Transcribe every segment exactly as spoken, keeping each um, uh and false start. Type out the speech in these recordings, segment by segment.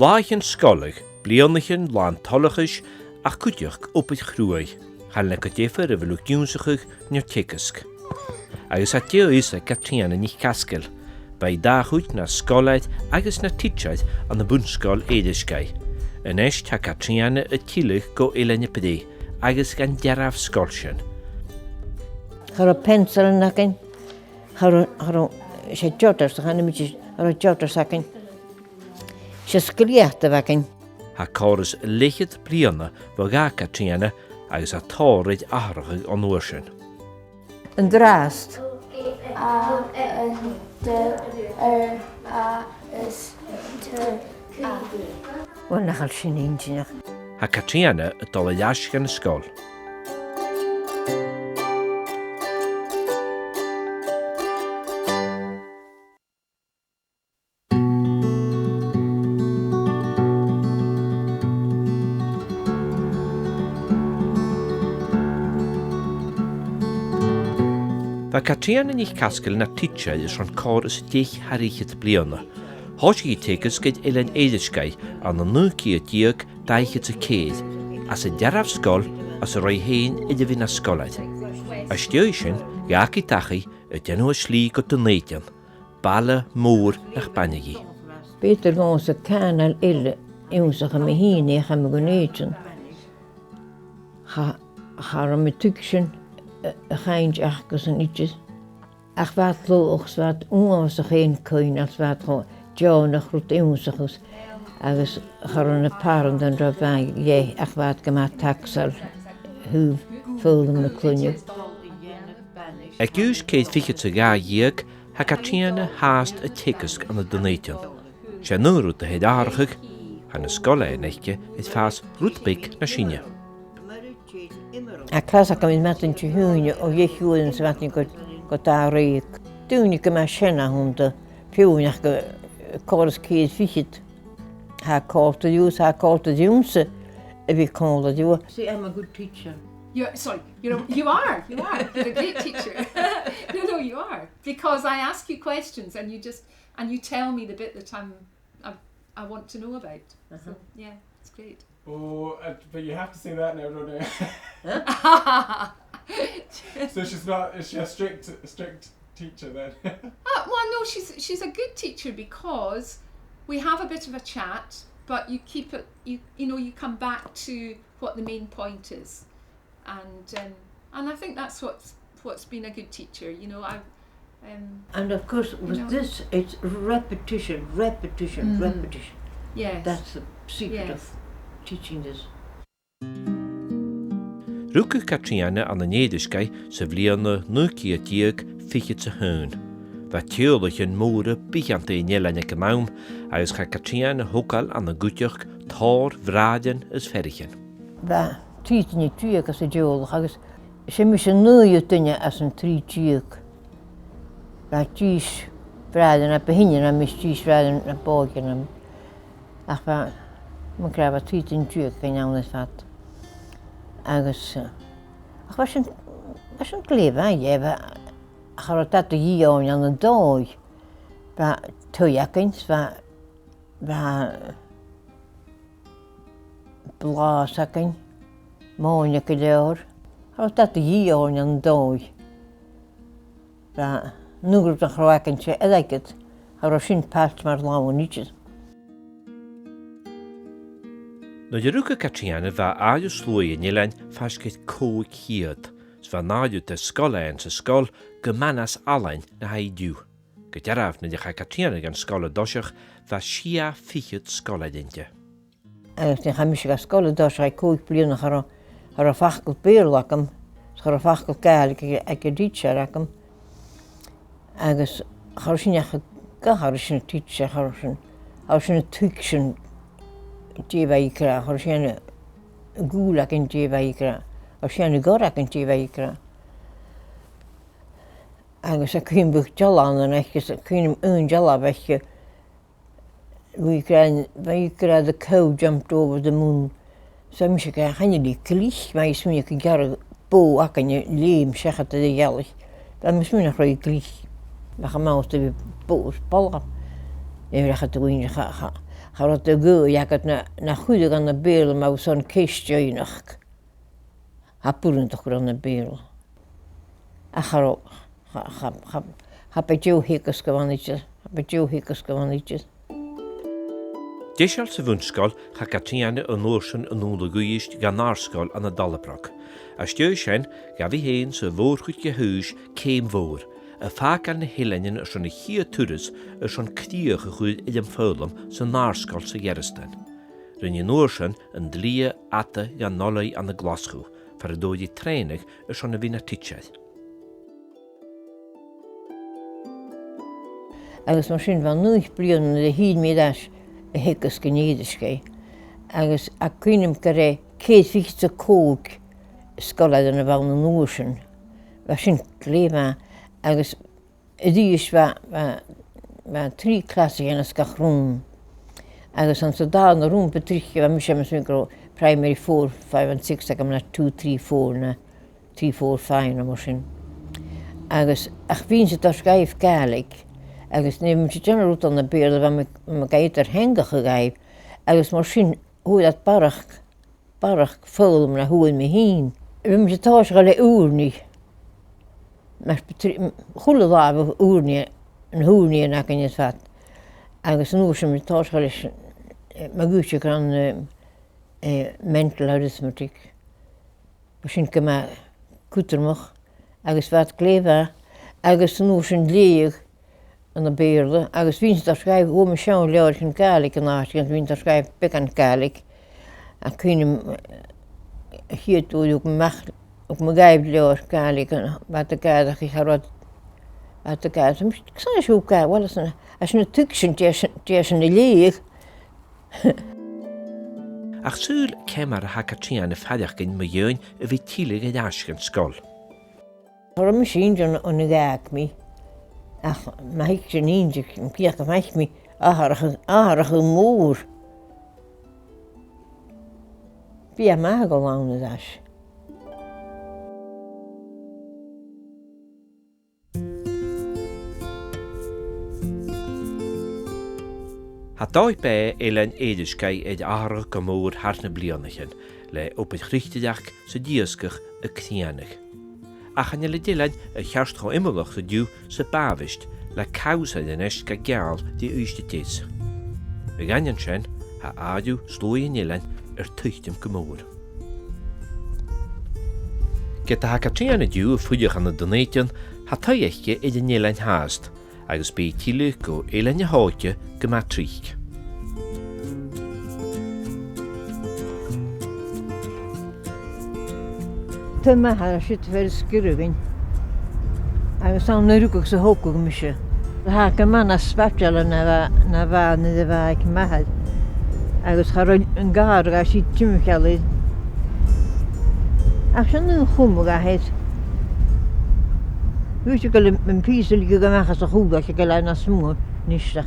B' àbhaist sgoil a bh' ann bliadhnaichean làn toileachais ach cuideachd obair chruaidh. Chan eil e gu diofar a bheil thu ag ionnsachadh no teagasg. Agus tha deagh fhios aig Catrìona NicAsgaill. Bha i dà chuid na sgoilear agus na tidsear ann am Bun-sgoil Èirisgeigh. A-nis tha Catrìona a' tilleadh gu Eilean a' Bhrèidh agus dhan dearbh sgoil sin. Cha robh peansailean againn, cha robh, cha robh, 's e jotters a chanadh mi, cha robh jotters againn. 'S e sgrìobhadh a bh' againn. Tha còrr is leth-cheud bliadhna bho dh'fhàg Catrìona agus tha tòrr ri atharrachadh on uair sin. An-dràsta. A, N, D, R, A, S, T, A. Uill, nach eil sin inntinneach. Tha Catrìona a' dol air ais dhan sgoil. Bha Catrìona NicAsgaill na tidsear airson còrr is deich air fhichead bliadhna. Thòisich i teagasg aig Eilean Èirisgeigh ann an naoi ceud deug, dà fhichead 's a ceithir, anns an dearbh sgoil anns an robh i fhèin air a bhith na sgoilear. Às dèidh sin, dh'fhàg i dachaigh a' dèanamh a slighe gu Dùn Èideann, baile mòr nach b' aithne dhi. B' fheudar dhòmhsa cànan eile ionnsachadh mi fhìn, a' cumail Dùn Èideann. Cha, cha robh mi a' tuigsinn a, a' chainnt aca gus an idir. Ach bha iad luath agus bha iad uabhasach fhèin coibhneil, bha iad cho deònach rud ionnsachadh, agus cha robh na pàrantan ro mhath dheth ach bha iad gu math tagsail thaobh foghlam na cloinne. Aig aois ceithir fichead 's a dhà dheug, tha Catrìona fhathast a' teagasg ann an Dùn Èideann. 'S e an aon rud a th' air atharrachadh, tha na sgoilearan aice air fàs rud beag nas sine. Tha clas agam air madainn Dihaoine o dheich uairean sa mhadainn gu, gu dà dheug. Daoine gu math sean a th' annta, feadhainn aca còrr is ceithir fichead. Tha e a' còrdadh riutha, tha e a' còrdadh riumsa a bhith còmhla riutha. See, I'm a good teacher. You're, sorry, you're a, you are, you are. You're a great teacher. No, no, you are. Because I ask you questions and you just, and you tell me the bit that I'm, I, I want to know about. So, yeah, it's great. Oh, uh, but you have to say that now, don't you? So she's not, is she a strict, strict teacher then? Uh, well, no, she's, she's a good teacher because we have a bit of a chat, but you keep it, you, you know, you come back to what the main point is. And, um, and I think that's what's, what's been a good teacher, you know, I, um, And of course, with this, it's repetition, repetition, repetition. Yes. That's the secret of teaching this. Rugadh Catrìona ann an Èirisgeigh sa bhliadhna naoi ceud deug, fichead 's a h-aon. Bha teaghlaichean mòra bitheanta an eilein aig an àm, agus chaidh Catrìona a thogail ann an cuideachd tòrr bhràithrean is pheathraichean. Bha trì duine deug anns an teaghlach agus 's e mise an naoidheamh duine anns an trì deug. Bha dithis bhràithrean na bu shine na mise, dithis bhràithrean na b' òige na mise. Ach bha, mar a bha trì duine deug againn ann air fad. Agus, eh, ach bha sin, bha sin glè mhath, eh, bha, cha robh dad a dhìth oirnn ann an dòigh. Bha taigh againn, bha, bha blàths againn, mòine gu leòr. Cha robh dad a dhìth oirnn ann an dòigh. Bha, nuair nach robh againn-se airgead, cha robh sin pailt mar làmhan idir. Nuair a rugadh Catrìona, bha àireamh sluaigh an eilein faisg air còig ceud, is bha an àireamh de sgoilearan sa sgoil gu math nas fhallain na tha i an-diugh. Gu dearbh, nuair a chaidh Catrìona dhan sgoil an toiseach, bha sia fichead sgoilear innte. Agus nuair a chaidh mise dhan sgoil an toiseach, tha còig bliadhna, cha robh, cha robh facal Beurla agam, is cha robh facal Gàidhlig aig, aig an tidsear agam. Agus cha robh sinn ach ga, cha robh sinn a' tuigsinn, cha robh sinn, cha robh sinn a' tuigsinn dè bha i ag ràdh, cha robh sinn a' gùil againn dè bha i ag ràdh, cha robh sinn a' cur againn dè bha i ag ràdh. Agus a' cuimhneachadh dealbhan aice, 's a' cuimhneachadh aon dealbh aice, bha i ag ràdh, bha i ag ràdh, "The cow jumped over the moon." So mise ag ràdh, "Chan eil i glic, ma tha i a' smaoineachadh gun gearradh bò againn a leum seachad air a' ghealaich." Bha mi a' smaoineachadh nach robh i glic, ach am measg a bhith bò is boladh. Nuair a chaidh a dh'fhaicinn, cha, cha, Cha robh iad a' gabhail agad na, na chuireadh ann am Beurla ma bha thu airson ceist fhaighneachd. Cha b' urrainn dhut a chur ann am Beurla. Ach cha robh, cha, cha, cha, cha b' e deagh theagasg a bh' ann idir, cha b' e deagh theagasg a bh' ann idir. Deiseil sa bhun-sgoil, chaidh Catrìona an uair sin a-null a dh'Uibhist dhan àrd-sgoil ann an Dalabrog. Às dèidh sin, ghabh i fhèin 's a' mhòr-chuid de dh'aois ceum mhòr, a' fàgail na h-eileanan airson a' chiad turas airson crìoch a chur air an fhoghlam san àrd-sgoil sa Ghearasdan. Rinn i an uair sin an t-slighe fhada dhan oilthigh ann an Glaschu, far an d' fhuair i trèanadh airson a bhith na tidsear. Agus mar sin, bha naoi bliadhna nuair a thill mi air ais a theagasg an Èirisgeigh. Agus tha cuimhn' agam gur e ceithir fichead 's a còig sgoilear a bh' ann an uair sin. Bha sin glè mhath, agus a-rithist bha, bha, bha trì clasaichean anns gach rùm. Agus anns an dàrna rùm bu trice bha mise, mar sin, gu primary four, five and six, aig an àm, no two, three, four, no three, four, five, no mar sin. Agus ach bhithinn-sa a' toirt dhaibh Gàidhlig, agus nuair a bha mise a' dèanamh rud ann am Beurla, bha mi, bha mi ga eadar-theangachadh dhaibh, agus mar sin, fhuair iad barrachd, barrachd foghlam na fhuair mi fhìn. Bha mise a' tòiseachadh le ùrnaigh. Mar bu tri-, m-, a h-uile latha bha ùrnaigh, na h-ùrnaighean againn air fad. Agus an uair sin bha mi a' tòiseachadh leis, eh, mar a chanas iad, eh, eh, mental arithmetic. Bha sin gu math cudromach, agus bha iad glè mhath, agus an uair sin leughadh ann am Beurla, agus bhithinn-sa a' toirt dhaibh, fhuair mi seann leabhraichean Gàidhlig an àiteigin, bhithinn-sa a' toirt dhaibh beagan Gàidhlig, ach cuimhn' agam, eh, a' chiad uair a thug mi a-mach, thug mi dhaibh leabhar Gàidhlig, bha iad ag ràdh, cha robh, bha iad ag ràdh, "Chan eil sibh ga-, uill, 's ann, 's ann a' tuigsinn dè tha sinn, dè tha sinn a' leughadh." Ach saoil ciamar a tha Catrìona a' faireachdainn mu dheidhinn a bhith a' tilleadh air ais dhan sgoil? Cha robh mise inntinn on a dh'fhàg mi. Ach ma thig sinn innte, chì mi gu faic mi atharrachadh, atharrachadh mòr. Bidh e math a dhol ann air ais. Tha dòigh beatha Eilean Èirisgeigh air atharrachadh gu mòr thar nam bliadhnaichean, le obair chroitearachd 's an t-iasgach a' crìonadh. Ach chan eil an t-eilean a cheart cho iomallach 's an t-siud 's a b' àbhaist, le cabhsair a-nis ga gheàrr ri Uibhist a Deas. A dh'aindeoin sin, tha àireamh sluaigh an eilein air tuiteam gu mòr. Ged a tha Catrìona an-diugh a' fuireach ann an Dùn Èideann, tha taigh aice air an eilean fhathast, agus bidh i a' tilleadh gu eilean a thòite gu math tric. Taigh m' athar, siud far an sgìre againn. Agus ann an rugadh 's a thogadh mise. Tha e gu math nas spaideile na bha, na bha, nuair a bha e aig m' athair. Agus cha robh an gàrradh a' siud timcheall air. Ach 's ann a chumadh e air. Bhiodh e gu leòr, am pìos a leigeadh a-mach às a' chùlaibh, gu leòr nas motha a-nis,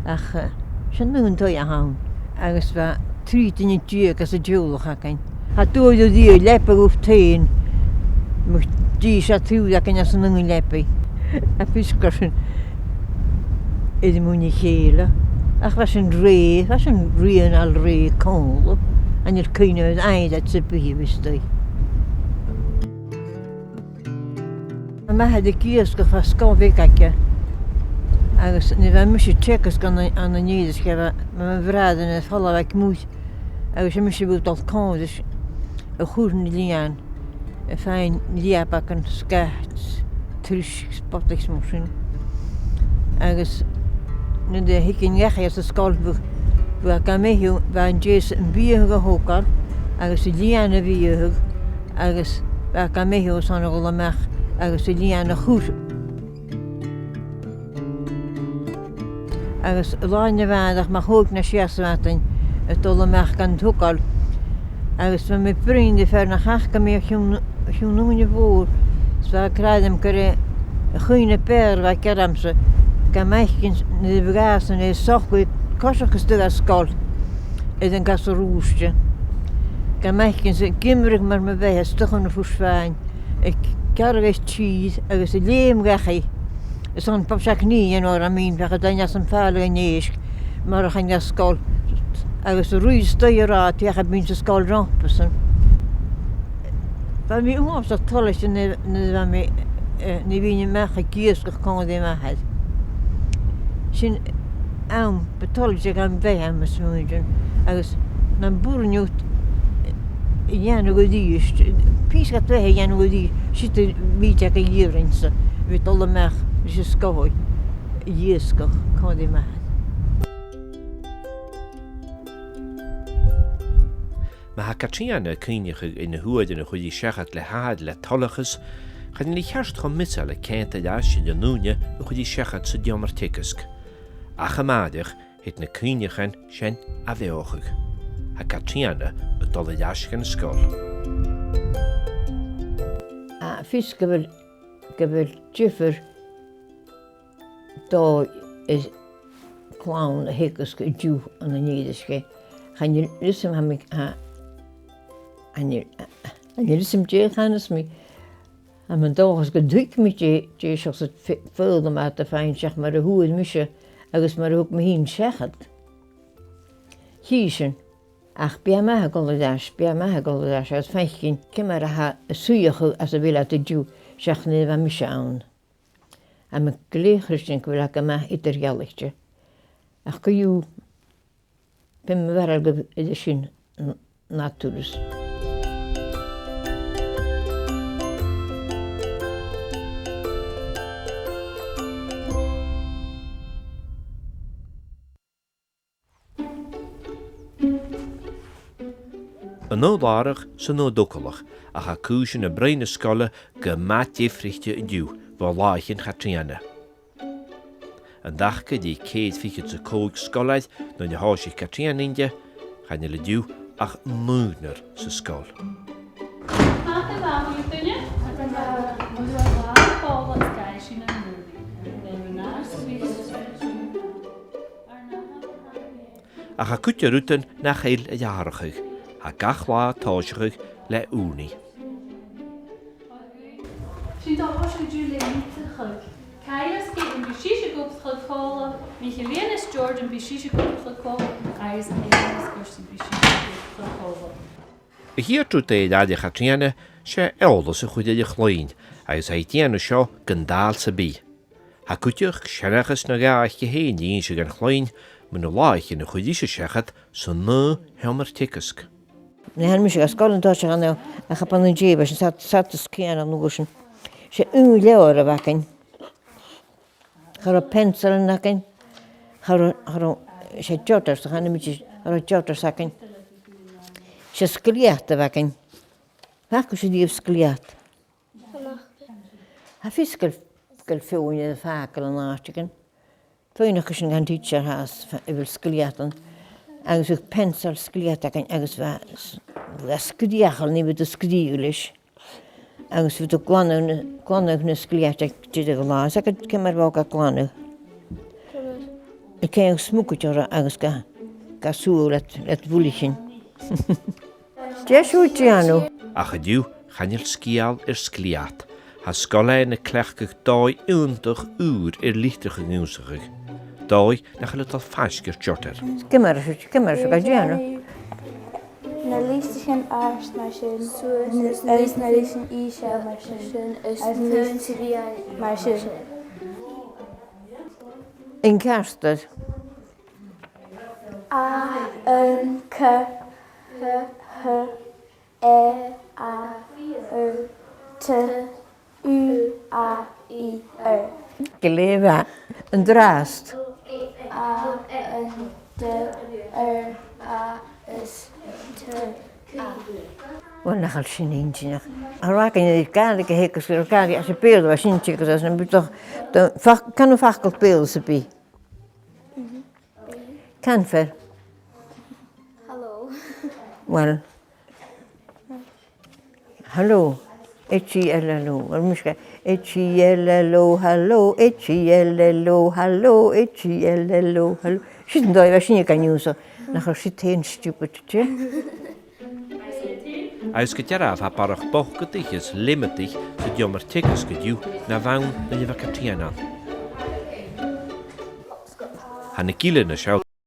ach, eh, 's ann an taigh a th' ann. Agus bha trì duine deug anns an teaghlach againn. Cha d' fhuair thu riamh leabaidh dhut fhèin, mur dithis e triùir againn anns an aon leabaidh. A' fosgladh sin air muin a chèile. Ach bha sinn rèidh, bha sinn rianail rèidh còmhla. Chan eil cuimhne agam air aon rud sam bith a bh' a-staigh. Bha m' athair ag iasgach, bha sgoil bheag aige. Agus nuair a bha mise a' teagasg ann an, ann an Èirisgeigh, bha, bha mo bhràthair air falbh aig muir. Agus 's e mise a bha a' dol còmhla ris a chur na lìon, a' faighinn leabagan, sgait, truisg, bodaich 's mar sin. Agus nuair a thigeadh iad dhachaigh às an sgoil, bha, bha e gam fheitheamh, bha e an dèidh am biadh a thogail, agus an lìon a bhiadhadh, agus bha e gam fheitheamh airson a dhol a-mach agus an lìon a chur. Agus an latha a bha e, ach mu chòig no sia sa mhadainn, a' dol a-mach gan togail. Agus bha mi a' bruidhinn ri fear nach fhaca mi o chionn, o chionn ùine mhòr, 's bha e ag ràdh rium gur e a' chuimhne b' fheàrr a bha e ag iarraidh ormsa, gam fhaicinn nuair a bhiodh e san, air socair a' coiseachd a-steach dhan sgoil air an cas a' rùisgte. Gam fhaicinn-sa ag iomradh mar mo bheatha a-steach dhan phort-bhàin, a' gearradh air tìr agus a' leum dhachaigh. Is ann pàirt a' nighe an uair a bha mi fhìn, bhiodh e a' dol às am fàileadh an èisg, mar a chaidh e dhan sgoil, Agus ruith a-staigh an rathad, chaidh mi dhan sgoil romhasan. Bha mi uabhasach toilichte nuair, nuair a bha mi, eh, nuair a bhithinn a-mach ag iasgach còmhla ri m' athair. Sin àm bu toilichte a bh' ann, bha e, mas math mo chuimhne, agus nam b' urrainn dhut a dhèanamh a-rithist, pìos gad bheatha a dhèanamh a-rithist, siud a bhiodh e ag iarraidh-sa, a bhith a' dol a-mach ris an sgoil, ag iasgach còmhla ri m' athair. Ma tha Catrìona a' cuimhneachadh air na h-uairean a chuir i seachad le h-athair le toileachas, chan eil i cheart cho measail air coimhead air ais air an ùine a chuir i seachad san t-seòmar teagaisg. Ach a-màireach, thèid na cuimhneachain sin a bheothachadh. Tha Catrìona a' dol air ais dhan sgoil. Tha fios gu bheil, gu bheil diofar dòigh is clann a theagasg an-diugh ann an Èirisgeigh. Chan eil fhios agam, tha mi, tha, chan eil, chan eil fhios agam dè chanas mi. Tha mi an dòchas gun tuig mi dè, dè seòrsa f-, foghlam a tha iad a' faighinn seach mar a fhuair mise agus mar a thug mi fhìn seachad. Chì sinn, ach bidh e math a dhol air ais, bidh e math a dhol air ais agus faicinn ciamar a tha e a' suidheachadh anns a bheil iad an-diugh seach nuair a bha mise ann. Tha mi glè chreidsinn gu bheil e gu math eadar-dhealaichte. Ach co-dhiù, bidh mi a' bharail gu bheil sin an, an ath thuras. An aon làrach 's an aon togalach, ach tha cùisean am broinn na sgoile gu math diofraichte an-diugh bho làithean Chatrìona. An t-seachd ceud fichead 's a còig sgoilear nuair a thòisich Catrìona innte, chan eil an-diugh ach naoidhean san sgoil. Madainn mhath, a dhaoine. Madainn mhath. Ach tha cuid de rudan nach eil air atharrachadh, tha gach latha a' tòiseachadh le ùrnaigh. Sin dà thòiseachadh an-diugh le litearrachadh. Kairos, Caitlin, bidh sibhse ag obair còmhla, Michael Ian is Jordan, bidh sibhse ag obair còmhla, agus Aidan is Kirsty, bidh sibhse ag obair còmhla. A' chiad rud a dh'fhaighnich Catrìona, 's e eòlas a chur air a' chloinn, agus tha i a' dèanamh seo gun dàil sam bith. Tha cuideachd seanchas no dhà aice fhèin ri innse dhan chloinn mu na làithean a chuir ise seachad san aon t-seòmar teagaisg. Nuair a thàinig mise dhan sgoil an toiseach, ach a' bhliadhna an dèidh, bha sinn a' sad-, a' sadas cèin an uair sin. 'S e aon leabhar a bh' againn. Cha robh peansailean againn. Cha robh, cha robh, 's e jotters a chanadh mi, cha robh jotters againn. 'S e sglèat a bh' againn. Am faca sibh riamh sglèat? Tha fios gu bheil, gu bheil feadhainn air am fàgail an àiteigin. Feumaidh gun teagamh sinn dhan tidsear fhathast, fa-, a bheil sglèatan. Agus bhiodh peansail sglèat againn agus bha s-, bha sgreuchail, nì mi do sgrìobh leis. Agus bhiodh tu a' glanadh na, glanadh na sglèat aig deireadh an latha. Is aca ciamar a bha thu ga glanadh? Ciamar? A' ceangal smugaid oirre agus ga, ga sùil leat, leat bhuilichean. Dè tha sibh a' dèanamh? Ach an-diugh, chan eil sgeul air sglèat. Tha sgoilearan a' cleachdadh dòigh iongantach ùr air litreachadh ionnsachadh. Dòigh nach eil a' dol faisg air jotter. Ciamar a, ciamar a tha sibh ga dhèanamh? Na litrichean àrd mar sin. Suas. N-, agus na litrichean ìseal mar sin. Sin, is agus na litrichean mar sin. An ceartuair. A, N, C, H, H, E, A, R, T, U, A, I, R. Glè mhath. An-dràsta. A, N, D, R, A, S, T, A. Uill, nach eil sin inntinneach. Tha rud againn air Gàidhlig a theagasg, air Gàidhlig, às a' Bheurla, bha sin a' teagasg, às na bu-, do, do, fac-, can thu facal Beurla sam bith? Mhm. Can, fear. Hello. Uill. Hello. H E L L O. Uill, mise, H E L L O, hello, H E L L O, hello, H E L L O, hello. Sin an dòigh a bha sinne gan ionnsachadh. Nach robh sin stupid, tha? Agus gu dearbh, tha barrachd bogadaich is leumadaich san t-seòmar teagaisg an-diugh na bh' ann nuair a bha Catrìona ann. Tha na gillean a' sealltainn